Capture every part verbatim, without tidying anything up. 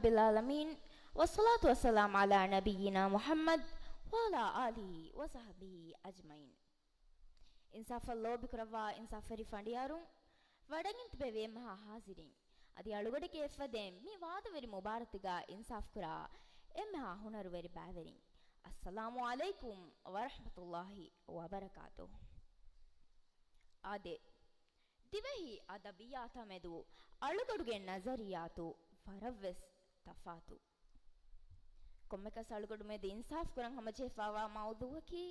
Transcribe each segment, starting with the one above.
ރައްބިލް ޢާލަމީން، ވައްޞަލާތު ވައްސަލާމު ޢަލާ ނަބިއްޔިނާ މުޙައްމަދު ވަޢަލާ އާލިހި ވަޞަޙްބިހި އަޖްމަޢީން. އިންސާފަށް ލޯބިކުރައްވާ އިންސާފުވެރި ފަނޑިޔާރުން، ވަޑައިގެން ތިބެވި އެންމެހާ ޙާޟިރީން، އަދި އަޅުގަޑެކޭ އެއްފަދައިން މި ވާދަވެރި މުބާރާތުގަ އިންސާފުކުރާ އެންމެހާ ހުނަރުވެރި ބައިވެރިން، އައްސަލާމު ޢަލައިކުމް ވަރަޙްމަތުﷲި ވަބަރަކާތުހު. އާދެ، ދިވެހި އަދަބިއްޔާތާމެދު އަޅުގަޑުގެ ނަޒަރިއްޔާތު ވަރަށްވެސް ތަފާތު. ކޮންމެކަސް އަޅުގަޑުމެދު އިންސާފުކުރަން ހަމަޖެހިފައިވާ މައުޟޫޢަކީ،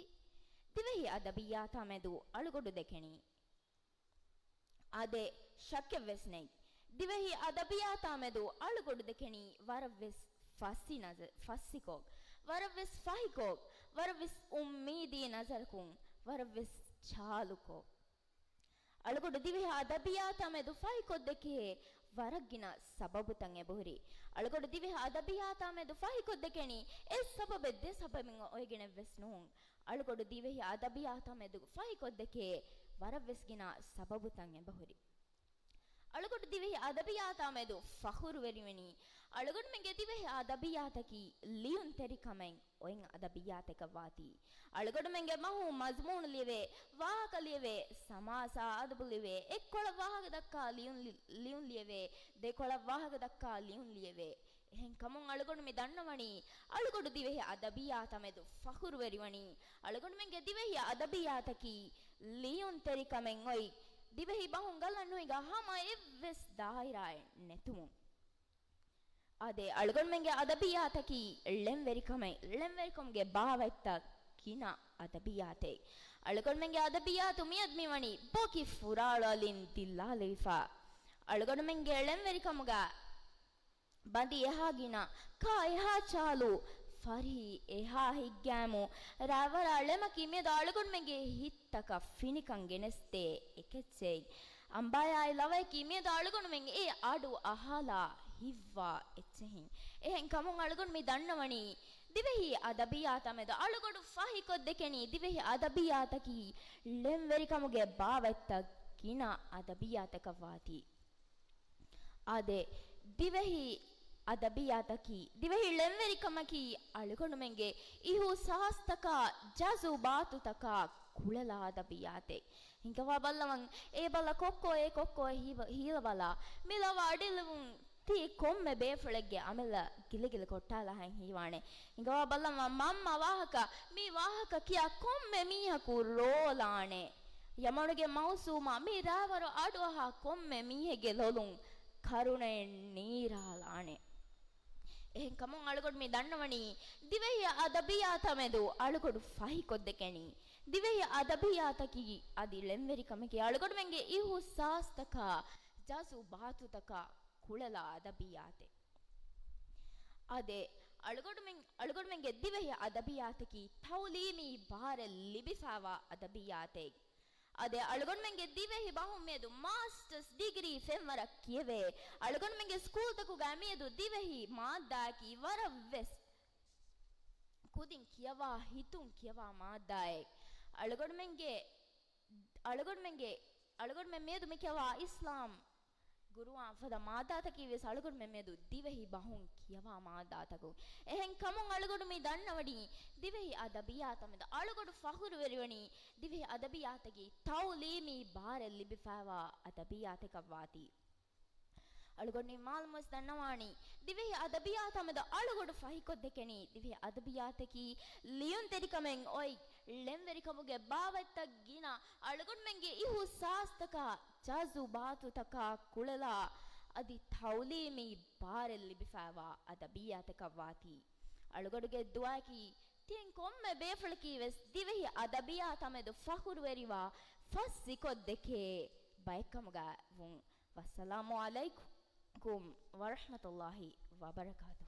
ދިވެހި އަދަބިއްޔާތާމެދު އަޅުގަޑު ދެކެނީ. އާދެ، ޝައްކެއްވެސް ނެތް. ދިވެހި އަދަބިއްޔާތާމެދު އަޅުގަޑު ދެކެނީ ވަރަށްވެސް ފައްސި ނަޒަ-، ފައްސިކޮށް، ވަރަށްވެސް ފަހިކޮށް، ވަރަށްވެސް އުއްމީދީ ނަޒަރަކުން، ވަރަށްވެސް ޗާލުކޮށް. އަޅުގަޑު ދިވެހި އަދަބިއްޔާތާމެދު ފަހިކޮށްދެކޭ ވަރަށްގިނަ ސަބަބުތައް އެބަހުރި. އަޅުގަޑު ދިވެހި އަދަބިއްޔާތާމެދު ފަހިކޮށްދެކެނީ އެއް ސަބަބެއް ދެ ސަބަބެއް އޮވެގެނެއްވެސް ނޫން. އަޅުގަޑު ދިވެހި އަދަބިއްޔާތާމެދު ފަހިކޮށްދެކޭ ވަރަށްވެސް ގިނަ ސަބަބުތައް އެބަހުރި. އަޅުގަޑު ދިވެހި އަދަބިއްޔާތާމެދު ފަޚުރުވެރިވަނީ، އަޅުގަނޑުމެންގެ ދިވެހި އަދަބިއްޔާތަކީ ލިޔުންތެރިކަމެއް އޮތް އަދަބިއްޔާތަކަށްވާތީ. އަޅުގަނޑުމެންގެ ބަހުން މަޒުމޫނު ލިޔެވޭ، ވާހަކަ ލިޔެވޭ، ސަމާސާ އަދަބު ލިޔެވޭ، އެއްކޮޅަށް ވާހަކަ ދައްކާ ލިޔުން ލި-، ލިޔުން ލިޔެވޭ، ދެކޮޅަށް ވާހަކަ ދައްކާ ލިޔުން ލިޔެވޭ. އެހެންކަމުން އަޅުގަނޑު މި ދަންނަވަނީ، އަޅުގަޑު ދިވެހި އަދަބިއްޔާތާމެދު ފަޚުރުވެރިވަނީ، އަޅުގަނޑުމެންގެ ދިވެހި އަދަބިއްޔާތަކީ ލިޔުންތެރިކަމެއް އޮތް، ދިވެހި ބަހުން ގަލަށް ނުހިނގާ ހަމަ އެއްވެސް ދާއިރާއެއް ނެތުމުން. އާދެ، އަޅުގަނޑުމެންގެ އަދަބިއްޔާތަކީ ޅެންވެރިކަމެއް، ޅެންވެރިކަމުގެ ބާވަތްތައް ގިނަ އަދަބިއްޔާތެއް. އަޅުގަނޑުމެންގެ އަދަބިއްޔާތު މިއަދު މިވަނީ ބޮކި ފުރާޅު އަލިން ދިއްލާލެވިފަ. އަޅުގަނޑުމެންގެ ޅެންވެރިކަމުގަ ބަނދި އެހާ ގިނަ، ކާ އެހާ ޗާލު، ފަރިހި އެހާ ހިތްގައިމު، ރައިވަރާ ޅެމަކީ މިއަދު އަޅުގަނޑުމެންގެ ހިތްތަކަށް ފިނިކަން ގެނެސްދޭ އެކެއްޗެއް. އަނބާޔާއި ލަވަޔަކީ މިއަދު އަޅުގަނޑުމެން އެ އަޑު އަހާލާ ހިތްވާ އެއްޗެހިން. އެހެން ކަމުން އަޅުގަނޑު މި ދަންނަވަނީ، ދިވެހި އަދަބިއްޔާތާމެދު އަޅުގަޑު ފަހިކޮށްދެކެނީ ދިވެހި އަދަބިއްޔާތަކީ ޅެންވެރިކަމުގެ ބާވަތްތައް ގިނަ އަދަބިއްޔާތަކަށްވާތީ. އާދެ، ދިވެހި އަދަބިއްޔާތަކީ، ދިވެހި ޅެންވެރިކަމަކީ އަޅުގަނޑުމެންގެ އިހުސާސްތަކާ، ޖަޒުބާތުތަކާ ކުޅެލާ އަދަބިއްޔާތެއް. ހިނގަވާ ބައްލަވަން، އޭ ބަލަ ކޮއްކޮ، އޭ ކޮއްކޮ، ހީވަ-، ހީލަބަލަ، މި ލަވަ އަޑިލެވުން ތީ ކޮންމެ ބޭފުޅެއްގެ އަމިއްލަ ގިލިގިލި ކޮށްޓާލާހެން ހީވާނެ. ހިނގަވާ ބަލަން މަންމަ ވާހަކަ، މި ވާހަކަ ކިޔާ ކޮންމެ މީހަކު ރޯލާނެ. ޔަމަނުގެ މައުސޫމާ މި ރައިވަރު އަޑުއަހާ ކޮންމެ މީހެއްގެ ލޮލުން ކަރުނައެއް ނީރާލާނެ. އެހެންކަމުން އަޅުގަޑު މި ދަންނަވަނީ، ދިވެހި އަދަބިއްޔާތާމެދު އަޅުގަޑު ފަހިކޮށްދެކެނީ، ދިވެހި އަދަބިއްޔާތަކީ އަދި ޅެންވެރިކަމަކީ އަޅުގަޑުމެންގެ އިހުސާސްތަކާ، ޖަޒުބާތުތަކާ ކުޅެލާ އަދަބިއްޔާތެއް. އާދެ، އަޅުގަޑުމެން، އަޅުގަޑުމެންގެ ދިވެހި އަދަބިއްޔާތަކީ ތައުލީމީ ބާރެއް ލިބިފައިވާ އަދަބިއްޔާތެއް. އާދެ، އަޅުގަނޑުމެންގެ ދިވެހި ބަހުން މިއަދު މާސްޓަސް ޑިގްރީ ފެންވަރަށް ކިޔެވޭ. އަޅުގަނޑުމެންގެ ސްކޫލްތަކުގައި މިއަދު ދިވެހި މާއްދާއަކީ ވަރަށްވެސް ކުދިން ކިޔަވާ، ހިތުން ކިޔަވާ މާއްދާއެއް. އަޅުގަނޑުމެންގެ، އަޅުގަނޑުމެންގެ، އަޅުގަނޑުމެން މިއަދު މި ކިޔަވާ އިސްލާމް ގުރުއާން ފަދަ މާއްދާތަކީ ވެސް އަޅުގަނޑުމެން މިއަދު ދިވެހި ބަހުން ކިޔަވާ މާއްދާތަކުން. އެހެން ކަމުން އަޅުގަނޑު މި ދަންނަވަނީ، ދިވެހި އަދަބިއްޔާތާމެދު އަޅުގަޑު ފަޚުރުވެރިވަނީ، ދިވެހި އަދަބިއްޔާތަކީ ތައުލީމީ ބާރެއް ލިބިފައިވާ އަދަބިއްޔާތެކަށްވާތީ. އަޅުގަނޑު މި މާލުމް ވެސް ދަންނަވާނީ، ދިވެހި އަދަބިއްޔާތާމެދު އަޅުގަޑު ފަހިކޮށްދެކެނީ، ދިވެހި އަދަބިއްޔާތަކީ ލިޔުންތެރިކަމެއް އޮތް، ޅެންވެރިކަމުގެ ބާވަތްތައް ގިނަ، އަޅުގަނޑުމެންގެ އިހުސާސްތަކާ، ޖަޒުބާތުތަކާ ކުޅެލާ، އަދި ތައުލީމީ ބާރެއް ލިބިފައިވާ އަދަބިއްޔާތަކަށްވާތީ. އަޅުގަޑުގެ ދުޢާއަކީ، ތިން ކޮންމެ ބޭފުޅަކީ ވެސް ދިވެހި އަދަބިއްޔާތާމެދު ފަޚުރުވެރިވާ ފަސް ސިކޮށްދެކޭ ބައެއްކަމުގައި ވުން. ވައްސަލާމު ޢަލައިކުމް ވަރަޙްމަތުﷲި ވަބަރަކާތު.